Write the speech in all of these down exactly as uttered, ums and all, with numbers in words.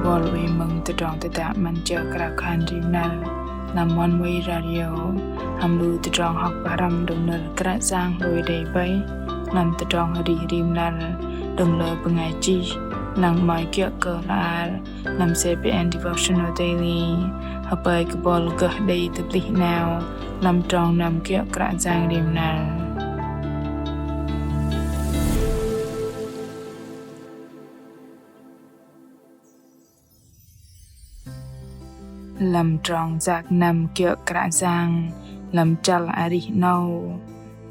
Bol wei mơ̆ng tơdrong tơdă 'Măn Jơ Krao Khan Rim Năr lăm Oneway Radio, hăm lu tơdrong hŏk pơhrăm đơ̆ng nơ̆r Kră Yang hlôi đei 'bai lăm tơdrong arih rim năr đơ̆ng lơ bơngai chih, lăng 'mơ̆i kiơ̆ kơ hla bơar lăm CBN Devotional Daily. Hơpơi kơ bol gơh đei tơplih 'nao lăm trong năm kiơ̆ Kră Yang rim năr. Lăm trong yak năm kiơ̆ Kră Yang lăm chăl arih 'nâu,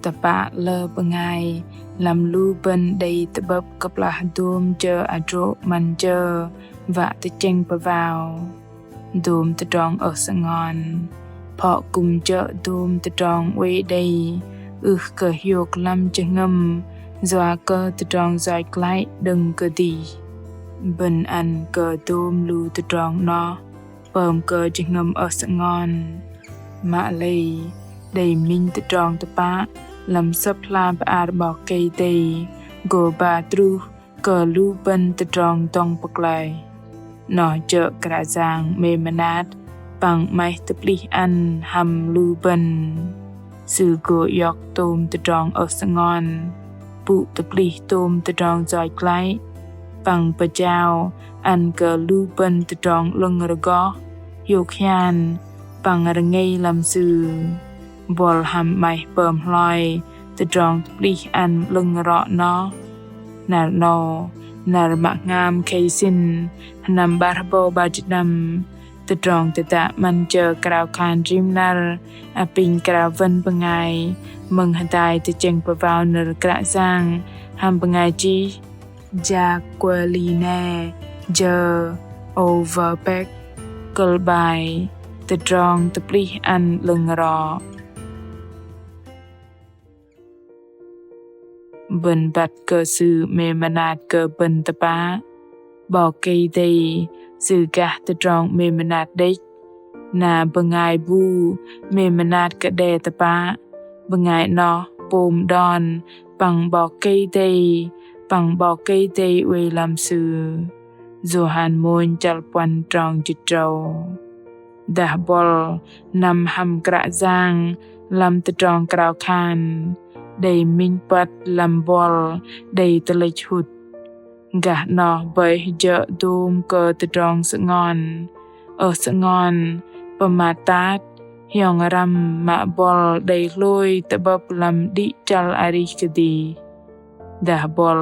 tơpă lơ bơngai lăm lu bơ̆n đei tơ'bơ̆p kơplah dôm jơ hơdrô̆ 'măn jơ wă tơchĕng pơwao. Dôm tơdrong ơh sơngon, phŏ kư̆m jơ̆ dôm tơdrong oei đei ưh kơ hiôk lăm jơhngơ̆m yua kơ tơdrong yoch klaih đơ̆ng kơdih. Bơ̆n ăn kơ dôm lu tơdrong 'noh pơm kơ jơhngơ̆m ơh sơngon. Mă lei, đei minh tơdrong tơpă lăm Sơ̆p hla bơar 'Bok Kei-Dei gô ba truh kơ lu bơ̆n tơdrong dŏng pơklaih. Noh jơ̆ Kră Yang 'mêm mơnat păng 'maih tơplih ăn hăm lu bơ̆n. Sư gô iŏk tôm tơdrong ơh sơngon, pŭ tơplih tôm tơdrong yoch klaih, păng pơjao ăn kơ lu bơ̆n tơdrong 'lơ̆ng rơgoh, hiôk hian, păng rơngei lăm Sư. Bol hăm 'maih pơm hloi tơdrong tơplih ăn 'lơ̆ng rŏ noh. Năr 'nâu, năr mă hngam khei sĭn, sơnăm 'bar hơbâu 'bar jĭt pơđăm, tơdrong tơdă 'Măn Jơ Krao Khan Rim Năr apinh krao wơ̆n bơngai mơ̆ng hơdai tơchĕng pơwao nơ̆r Kră Yang hăm bơngai chih Jacqueline J. Overbeck, kơ̆l 'bai: Tơdrong tơplih ăn 'lơ̆ng rŏ. Bơ̆n băt kơ Sư 'mêm mơnat kơ bơ̆n tơpă. 'Bok Kei-Dei Sư gah tơdrong 'mêm mơnat đĕch. Na bơngai bu 'mêm mơnat kơ đe tơpă, bơngai 'noh pôm đon păng 'Bok Kei-Dei, păng 'Bok Kei-Dei oei lăm sư. Yôhan mônh chăl puăn trong jĭt tơdrâu. Dah bol năm hăm Kră Yang lăm tơdrong krao khan, đei minh păt lăm bol đei tơlĕch hŭt. Gah 'noh bơih jơ̆ dôm kơ tơdrong sơngon, ơh sơngon, pơmat tat, hiong răm mă bol đei hlôi tơ'bơ̆p lăm đĭ chăl arih kơdih. Dah bol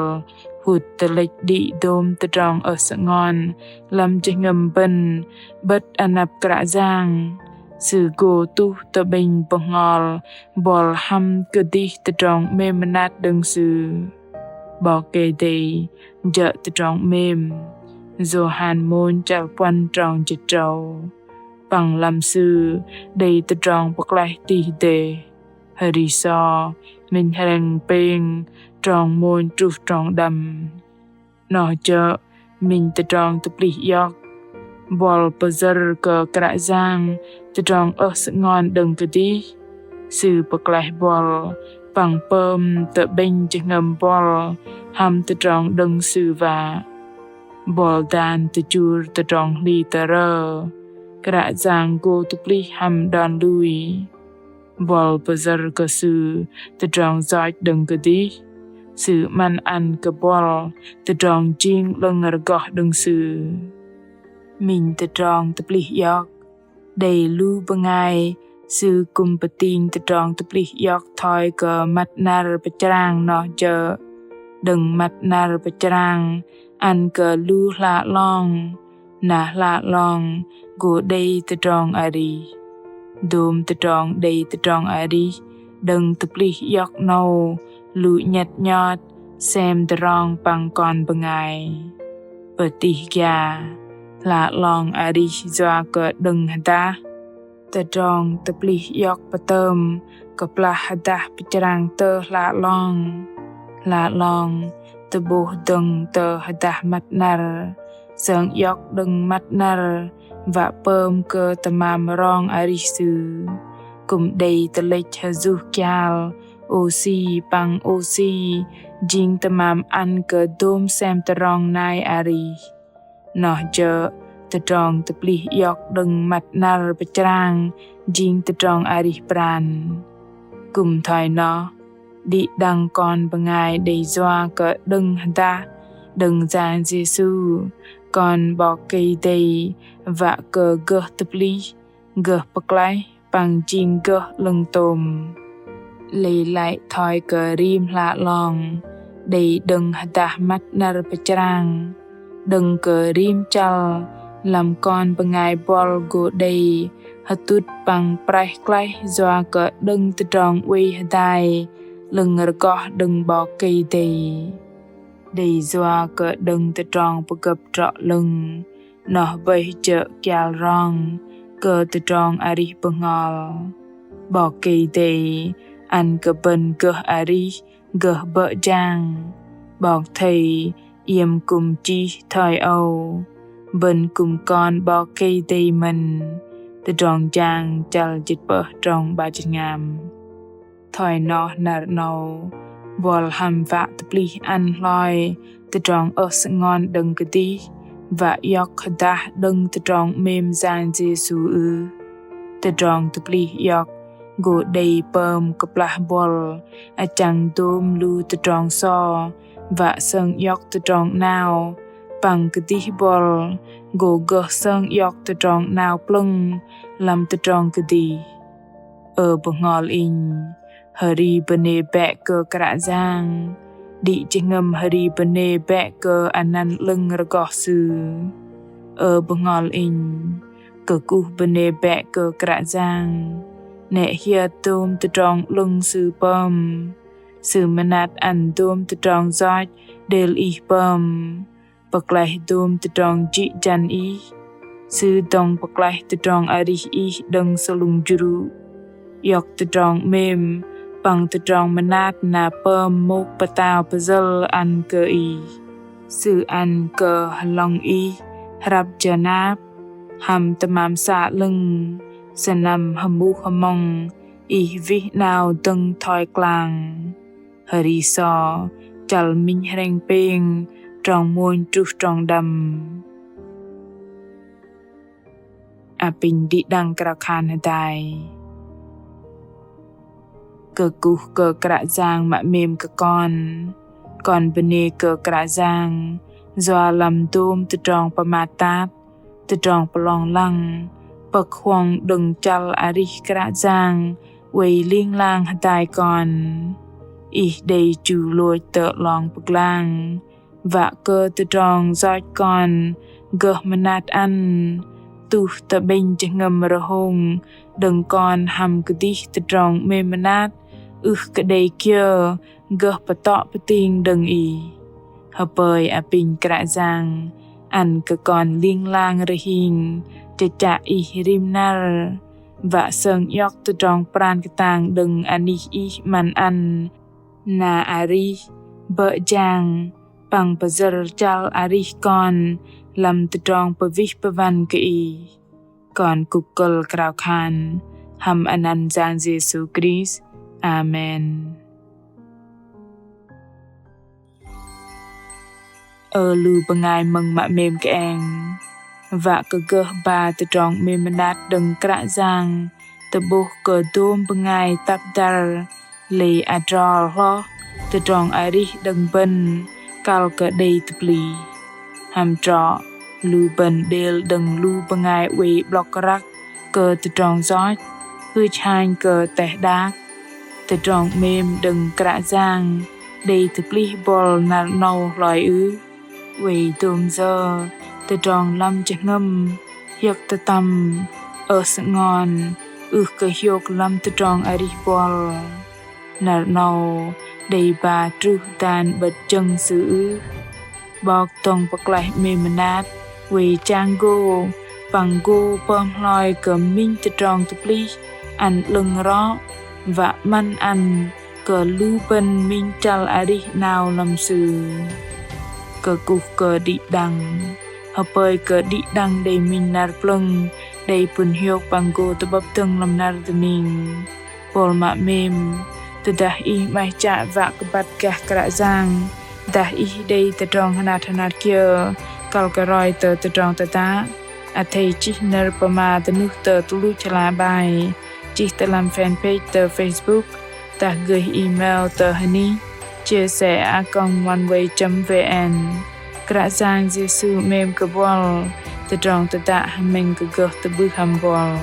hŭt tơlĕch đĭ dôm tơdrong ơh sơngon lăm jơhngơ̆m bơ̆n 'bơ̆t anăp Kră Yang, Sư gô tuh tơ'bĕnh bơhngol bol hăm kơdih tơdrong 'mêm mơnat đơ̆ng Sư. 'Bok Kei-Dei jơ̆ tơdrong 'mêm. Yôhan mônh chăl puăn trong jĭt tơdrâu. Păng lăm Sư đei tơdrong pơklaih tih dêh. Hơri sô, minh hrĕng pêng trong mônh truh trong pơđăm. 'Noh jơ̆ minh tơdrong tơplih iŏk. Bol pơyơ̆r kơ Kră Yang tơdrong ơh sơngon đơ̆ng kơdih. Sư pơklaih bol păng pơm tơ'bĕnh jơhngơ̆m bol hăm tơdrong đơ̆ng Sư wă. Bol dan tơchŭr tơdrong hli tơrơ, Kră Yang gô tơplih hăm đon lui. Bol pơyơ̆r kơ Sư tơdrong yoch đơ̆ng kơdih. Sư 'măn ăn kơ bol tơdrong jing 'lơ̆ng rơgoh đơ̆ng Sư. Minh tơdrong tơplih iŏk. Đei lu bơngai sư kư̆m pơting tơdrong tơplih iŏk thoi kơ măt năr pơchrang noh jơ̆. Đơ̆ng măt năr pơchrang ăn kơ lu hla 'long, na hla 'long gô đei tơdrong arih. Dôm tơdrong đei tơdrong arih đơ̆ng tơplih iŏk 'nâu lu 'nhĕt 'nhot sem tơdrong păng kon bơngai. Pơtih gia, hla 'long arih yua kơ đơ̆ng hơdah. Tơdrong tơplih iŏk pơtơm kơplah hơdah pơchrang tơ hla 'long. Hla 'long tơ'bôh dơ̆ng tơ hơdah măt năr, sơng iŏk đơ̆ng măt năr wă pơm kơ tơmam rong arih sư. Kư̆m đei tơlĕch hơyuh kial, ôsi păng ôsi jing tơmam ăn kơ dôm sem tơdrong nai arih. Noh jơ̆ Tơdrong tơplih iŏk đơ̆ng măt 'năr pơchrang jing tơdrong arih pran. Kư̆m thoi noh, đĭ đăng kon bơngai đei yua kơ đơ̆ng hơdah đơ̆ng Yang Yêsu, Kon 'Bok Kei-Dei, wă kơ gơh tơplih, gơh pơklaih păng jing gơh 'lơ̆ng tôm. Lei lăi thoi kơ rim hla 'long đei đơ̆ng hơdah măt 'năr pơchrang, đơ̆ng kơ rim chăl lăm kon bơngai buăl gô đei hơtŭt păng praih klaih yua kơ đơ̆ng tơdrong oei hơdai 'lơ̆ng rơgoh đơ̆ng 'Bok Kei-Dei. Đei yua kơ đơ̆ng tơdrong pơgơ̆p trŏ 'lơ̆ng, noh bơih jơ̆ kial rong kơ tơdrong arih bơhngol. 'Bok Kei-Dei ăn kơ bơ̆n gơh arih, gơh bơ̆ jang. 'Bok Thây iĕm kư̆m chih thoi âu: Bơ̆n kư̆m kon 'Bok Kei-Dei mơ̆n. Tơdrong Jang chăl jĭt pơh trong 'bar jĭt tơhngam. Thoi noh năr 'nâu, buăl hăm wă tơplih ăn hloi tơdrong ơh sơngon đơ̆ng kơdih, wă iŏk hơdah đơ̆ng tơdrong 'mêm Yang Yêsu ưh? Tơdrong tơplih iŏk gô đei pơm kơplah buăl achăng dôm lu tơdrong so wă sơng iŏk tơdrong 'nao, păng kơdih buăl gô gơh sơng iŏk tơdrong 'nao plơ̆ng lăm tơdrong kơdih. Ơ bơhngol inh, hri bơnê bĕ kơ Kră Yang, đĭ jơhngơ̆m hri bơnê bĕ kơ anăn 'lơ̆ng rơgoh Sư. Ơ bơhngol inh, kơkuh bơnê bĕ kơ Kră Yang, 'nĕ hiơt dôm tơdrong 'lơ̆ng Sư pơm. Sư mơnat ăn dôm tơdrong yoch đêl ih pơm, pơklaih dôm tơdrong jĭ jăn ih. Sư dŏng pơklaih tơdrong arih ih đơ̆ng sơlŭng jrŭ, iŏk tơdrong 'mêm păng tơdrong mơnat na pơm mŭk pơtao pơyơ̆l ăn kơ ih. Sư ăn kơ hơlŏng ih hrăp jơnap, hăm tơmam sa 'lơ̆ng, sơnăm hơmuh hơmŏng ih wih 'nao dơ̆ng thoi klang. Hri so chăl minh hrĕng pêng, trong mônh truh trong đăm. Apinh đĭ đăng krao khan hơdai. Kơkuh kơ Kră Yang mă 'mêm kơ kon. Kon bơnê kơ Kră Yang yua lăm dôm tơdrong pơmat tat, tơdrong pơlong lăng, pơ̆k huŏng đơ̆ng chăl arih Kră Yang oei ling lang hơdai kon. Ih đei chu lôch tơ 'long pơglang, wă kơ tơdrong yoch kon gơh mơnat ăn, tuh tơ'bĕnh jơhngơ̆m rơhông đơ̆ng kon hăm kơdih tơdrong 'mêm mơnat ưh kơ đei kiơ gơh pơtŏ pơting đơ̆ng ih. Hơpơi apinh Kră Yang ăn kơ kon ling lang rơhing chơchă ih rim năr, wă sơng iŏk tơdrong pran kơtang đơ̆ng anih ih 'măn ăn, na arih, bơ̆ jang, păng pơyơ̆r chăl arih kon lăm tơdrong pơwih pơwăn kơ ih. Kon kŭk kơ̆l krao khan hăm anăn Yang Yêsu Krist. Amen. Ơ lu bơngai mơ̆ng mă 'mêm kơeng, wă kơ gơh ba tơdrong 'mêm mơnat đơ̆ng Kră Yang tơ'bôh kơ dôm bơngai tăp dăr lei adrol hloh tơdrong arih đơ̆ng bơ̆n kăl kơ đei tơplih. Hăm trŏ, lu bơ̆n đêl đơ̆ng lu bơngai oei 'blŏk răk kơ tơdrong yoch, hưch hanh kơ teh đak. Tơdrong 'mêm đơ̆ng Kră Yang đei tơplih buăl năr 'nâu hloi ưh? Oei dôm yơ tơdrong lăm jơhngơ̆m, hiơ̆k tơtăm, ơh sơngon ưh kơ hiôk lăm tơdrong arih buăl? Năr 'nâu đei ba truh dan 'bơ̆t jơ̆ng Sư ưh? 'Bok dŏng pơklaih 'mêm mơnat oei chang gô păng gô pơm hloi kơ minh tơdrong tơplih ăn 'lơ̆ng rŏ, wă 'măn ăn kơ lu bơ̆n minh chăl arih 'nao lăm Sư. Kơkuh kơ đĭ đăng, hơpơi kơ đĭ đăng đei minh năr plơ̆ng đei pŭn hiôk păng gô tơ'bơ̆p dơ̆ng lăm năr dơning. Pôl mă 'mêm, tơdah ih 'maih chă wă kơ băt gah Kră Yang, dah ih đei tơdrong hơnat hơnat kiơ kăl kơ roi tơ tơdrong tơdă, Athei chih nơ̆r pơma dơnuh tơ tơluch hla bơar, chih tơ lăm fanpage tơ Facebook, dah gơih email tơ hơnih chia sẻ a còng oneway chấm vn. Kră Yang Yêsu 'mêm kơ buăl. Tơdrong tơdă hơmĕng kơ gơh tơ'bưh hăm buăl.